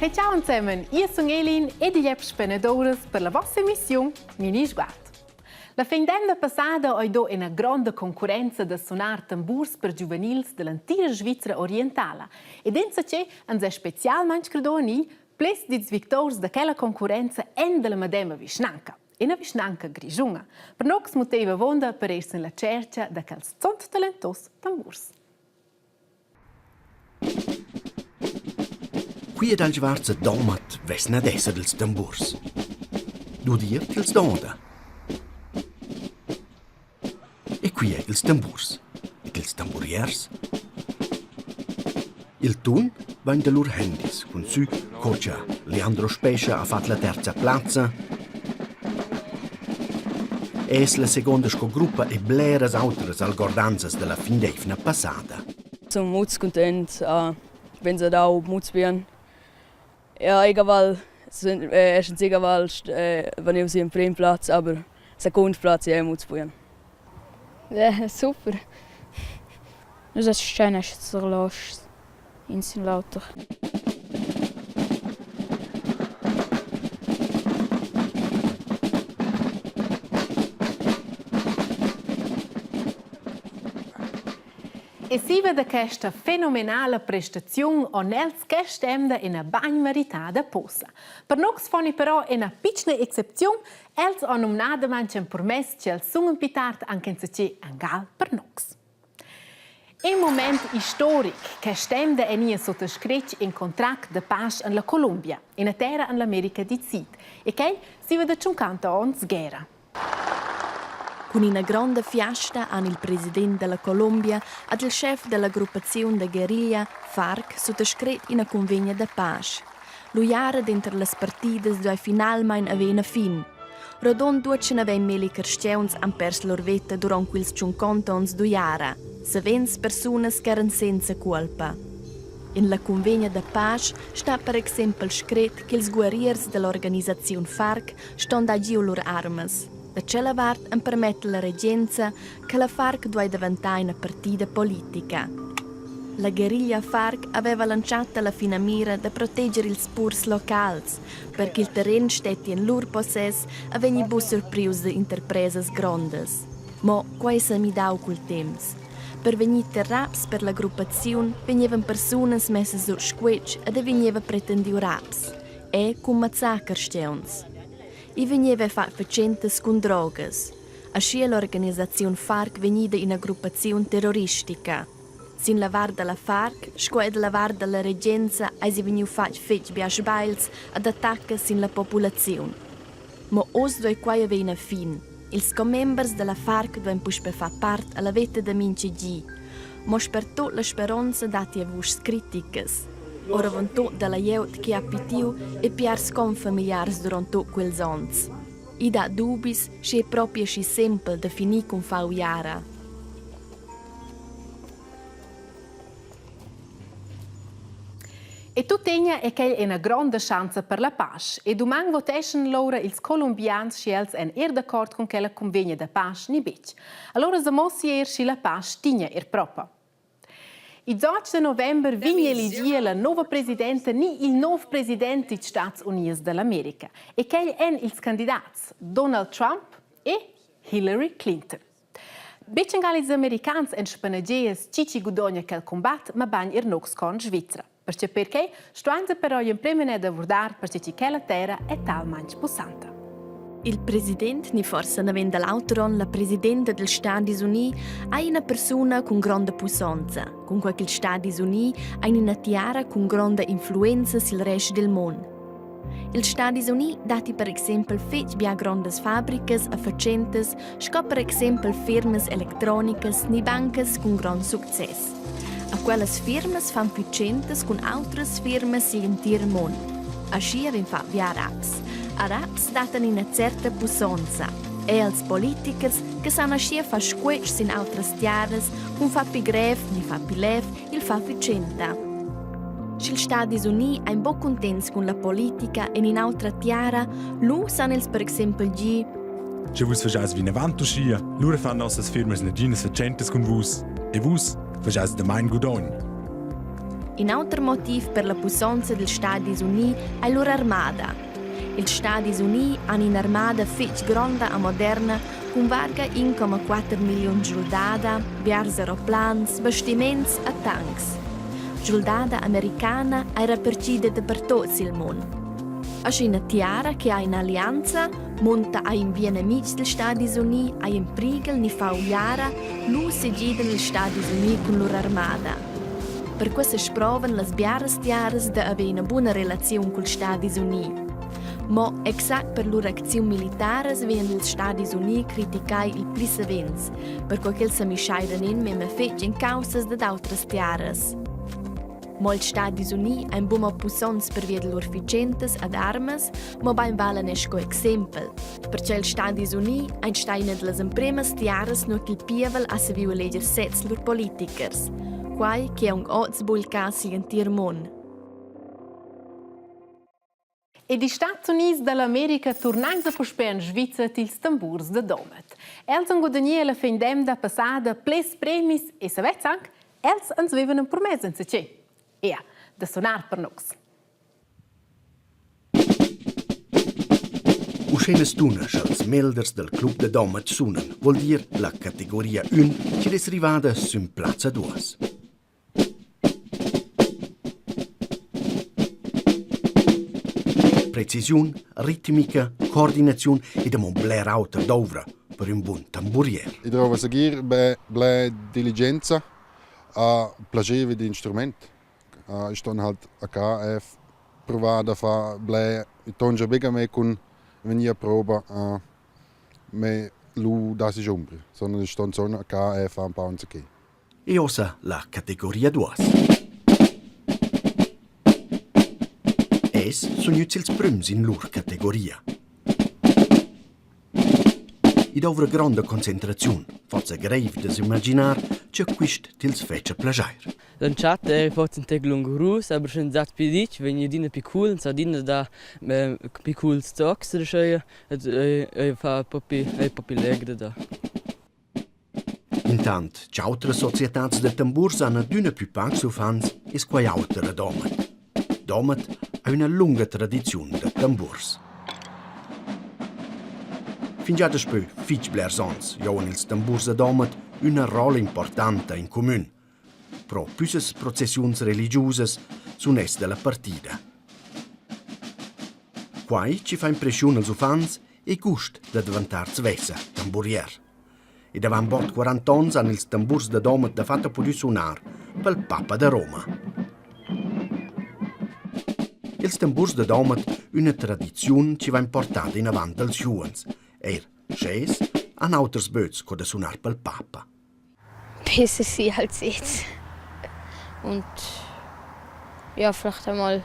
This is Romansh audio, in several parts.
Hey ciao ensemen, io sun Elin ed igl è spenedoras per la vossa emissiun Mini Sguard. La fin d'emna passada hai do ina gronda concurrenza da sunar tamburs per giuvenils dall'entira Svizra orientala ed insatge ans è specialmain credò ni ples dils victors da quella concurrenza en dalla medema vischnanca. Ina vischnanca grischuna. Per nox muteiva avonda per esser en la tscherca da quels zont talentos tamburs. Qui ed alch varts a Domat vessna ad esser ils tamburs. Dudir ch'els doda. E qui ei ils tamburs ed ils tamburiers. Il tun vain da lur handys cun sü co cha Leandro Spescha ha fat la terza plazza. Es la seguonda sco gruppa e bleras autras algordanzas da la fin d'eivna passada. Sun muts cuntent, vegn sa dau muts bien. Ja, egal, erstens egal, vegnius in prim plaz, aber secund plaz è muts bien. Ja, super. Nus astgein esser loschs in sin l'auter. E siva da questa fenomenala prestaziun on els quest'emda ina bainmeritada posa. Per nus foni però ina pitschna excepziun, els han numnadamain empermess ch'els sun pli tard anche enzatgi angal per nus. In mument istoric che stenda è nia suttascrit in contract da pasch en la Columbia, ina terra en l'America dil Sid, e quei siva da 50 onns guerra. Cun ina gronda fiasta han il president dalla Columbia ed il schef dalla gruppaziun da guerriglia FARC suttascret ina cunvegna da pasch. L'uiara denter las partidas duei finalmein haver ina fin. Rodund duatschanavein milli carstgauns han pers lur veta duront quels tschunconta onns d'uiara, savens persunas ch'eran senza cuolpa. En la cunvegna da pasch stat per exempel scret ch'ils guerriers dall'organisaziun FARC ston dar giu lur armas. Da tschella vart empermetta la regenza che la FARC duai daventar ina partida politica. La guerriglia FARC aveva lantschà la finamira da proteger ils purs locals, per ch'il terren stetti en lur possess e vegni buc surprius da interpresas grondas. Mo quai s'ha midau cul temps. Per vegnir terraps per la gruppaziun vegnevan persunas messas sur squetsch ed ei vegneva pretendiu raps e cun mazzar carstgauns. I vegneva fatg fatschentas cun drogas. Aschia l'organisaziun FARC vegnida ina gruppaziun terroristica. Sin la vart dalla FARC sco era dalla vart dalla regenza eisi vegniu fatg fetg bia sbagls ed attaccas sin la populaziun. Mo oz duei quei haver ina fin. Ils commembers dalla FARC duein puspei far part alla veta da mintga gi. Mo sper tut la speronza datti er vuschs criticas. Oravontut dalla glieud che ha pitiu e piars confamiliars duront tut quels onns. I dat dubis, sche ei propi aschi sempel da finir cun far uiara. E tuttegna è quel ina gronda schanza per la pasch. E duman voteschan lura ils Columbians sche els èn er d'accord cun quella cunvegna da pasch ni betg. Allora sa mossi er schi la pasch tigna er propa. Ils 8 de november vegn elegia la nova presidenta ni il nov president dils Stats Unids dall'America. E quel èn ils candidats Donald Trump e Hillary Clinton. Betg angal ils americans èn spanegias tgi chi gudogna quel cumbat, mabain er noss con Svizra. Perche perquei stuainsa però emprem da vurdar perche chi quella terra è talmaing pussanta. Il president ni forsa naven da l'auter onn la presidenta dils Stadis Unì ei ina persuna cun gronda pussonza, cunquei ch'ils Stadis Unì ein ina tiara cun gronda influenza sil rest dil mund. Ils Stadis Unì datti per exempel fetg bia grondas fabricas e fatschentas sco per exempel firmas electronicas ni bancas cun grond success. A quellas firmas fan fatschentas cun autras firmas sigl entir mund. Aschia vegn fatg bia raps. A raps dattan ina certa pussonza. E als politichers che san aschia far squetsch sin autras tiaras cun far pli grev ni far pli lev il far fatschenta. Sch'ils Stadis Unì ein buc cuntents cun la politica en in'autra tiara, lu san els per exempel dir Sche vus fageis vinavant uschia, lura fan nossas firmas naginas fatschentas cun vus e vus fageis damain gudogn. In auter motiv per la pussonza dils Stadis Uni ei lur armada. Ils Stadis Uni han in'armada fetg gronda e moderna cun varga 1,4 milliuns schuldada, biars aeroplans, bastiments e tancs. Schuldada americana ei repartgida dapertut sil mund. Aschi ina tiara che ha in'allianza munta ei in bien amitg dils Stadis Uni, ei in prighel ni fa uiara, lu segidan ils Stadis Uni cun lur armada. Perquei sesprovan las biaras tiaras da haver ina buna relaziun culs Stadis Uni. Mo exact per lur acziun militaras vegnan ils Stadis Uni criticai il pli savens, perquei ch'els semischeidan en memia fetg en caussas dad autras tiaras. Mo ils Stadis Uni ein buca mo pussonts pervia da lur fitschentas ad armas, mobein valan er sco exempel. Pertgei ils Stadis Uni ein stai ina dallas empremas tiaras nua ch'il pievel ha saviu eleger sez lur politichers. Quai che è aunc oz buc il cas sigl entir mund. Ed ils Stats Units dall'America turnainsa puspè en Svizra tils tamburs da Domat. Els han gudagnà la fin d'emda passada ples premis e savez anc, els ans vevan empromess enzatgei. Ea, da sunar per nus. Uschè stuna cha'ls melders dal club da Domat sunan, vuol dir la categoria ün chi'd es rivada sün plazza duos. Precisiun, ritmica, coordinaziun ed amo bler auter douvra per ün bun tamburier. I drouva segir be bler diligenza a plascher vi d'instrument. I ston halt a ca e provar da far bler. I tongia buca mê cun vegnir a proba me lu das ich umbri, sondern ich ston schon a ca e far un pau enzatgei. E uossa la categoria duos. Els sun gnüts ils prüms in lur categoria. I douvra gronda concentraziun, forsa greiv da s'imaginar cha quist tils fetscha plaschair. L'entschatta eri forsa in tec lungurus, aber sch'ins dat pli ditg vegn adina pli cool, ins ha adina da pli cools tocs ed aschia ed ei fa propi, ei propi legher da. Intant ch'autras societats da tamburs han adüna pü pacs uffants es quai auter a Domat. Domat ha üna lunga tradiziun da tamburs. Fingià daspö fich blers ons jouan ils tamburs a Domat üna rolla importanta in cumün. Pro püssas processiuns religiusas sun es da la partida. Quai chi fa impreschiun als uffants e gust da dvantar svessa tamburier. E davant bod 40 ons han ils tamburs da Domat dafatta pudü sunar pel papa da Roma. Ils tamburs da Domat üna tradiziun chi vain portada inavant dals giuvens, eir sch'els han auters böts co da sunar pel papa. Besser sie als jetzt. Und ja, vielleicht einmal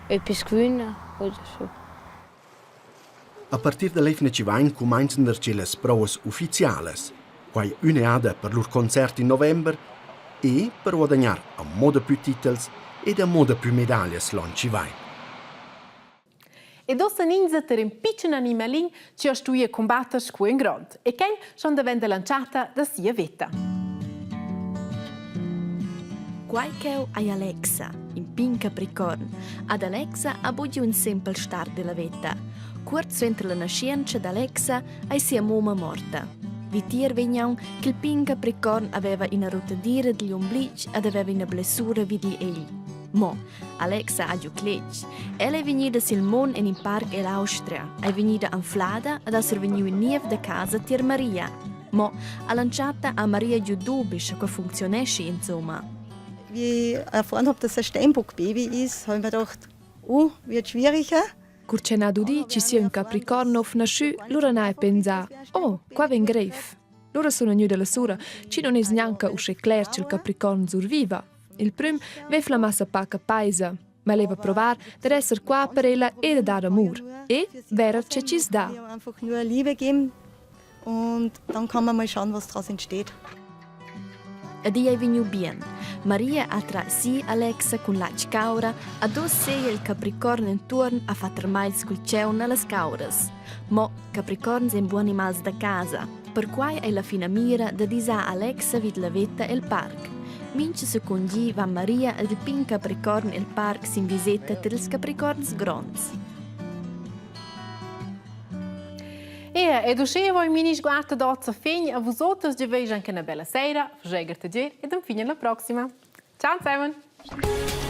etwas gewinnen oder so. A partir da l'eivna chi vain cumainzan darcheu las prouas ufficialas, quai ün'eada per lur concert in november e per guadagnar amo dapü titels ed amo dapü medaglias l'on chi vain. Ed ussa ninza ter in pitschen animalin che ha stuì cumbatter sco in grond e quel schon daventa l'entschatta da sia veta. Quai ch'eu hai Alexa, in pin capricorn. Ad Alexa ha bugiu in sempel start della veta. Cuort suenter la naschientscha d'Alexa ei sia mumma morta. Vitier vegn aunc ch'il pin capricorn aveva ina rotadira digl umblitg ed aveva ina blessura vid igl egl. Mo Alexa ha giu cletg. Ella ei vegnida sil mund en in parc ell'Austria, ei vegnida anflada ed ha survegniu in niev da casa tier Maria. Mo all'entschatta ha Maria giu dubi sche quei funcziuneschi insumma. Wie ich erfahren habe, dass ein Steinbock-Baby ist, habe ich mir gedacht, oh, wird schwieriger. Cur ch'eu n'ha dudi chi sia ün capricorn nouv naschü, lura n'haja pensà: «Oh, qua vegn greiv!» Lura suna gnüda lasura chi nun es gnanca uschè cler cha'l capricorn surviva. Il prüm vaiv la massa paca paisa, ma leva provar dad esser qua per ella e da dar amur. E vera che chi's dà. Einfach nur Liebe geben und dann kann man mal schauen, was daraus entsteht. Ed igl ei vegniu bien. Maria ha tratg si Alexa cun latg caura, ad uss seigi il capricorn entuorn a far termagls cul tgau nellas cauras. Mo capricorns ein buc animals da casa. Perquai ei la finamira da disar Alexa vid la veta el parc. Mincha secund di va Maria ed il pign capricorn el parc sin viseta tar ils capricorns gronds. Ea, ed uschè voi mini sguarda d'oz a fin a vus oters giavesch anche una bella sera, faschegert a dir ed infine la proxima. Ciao Simon!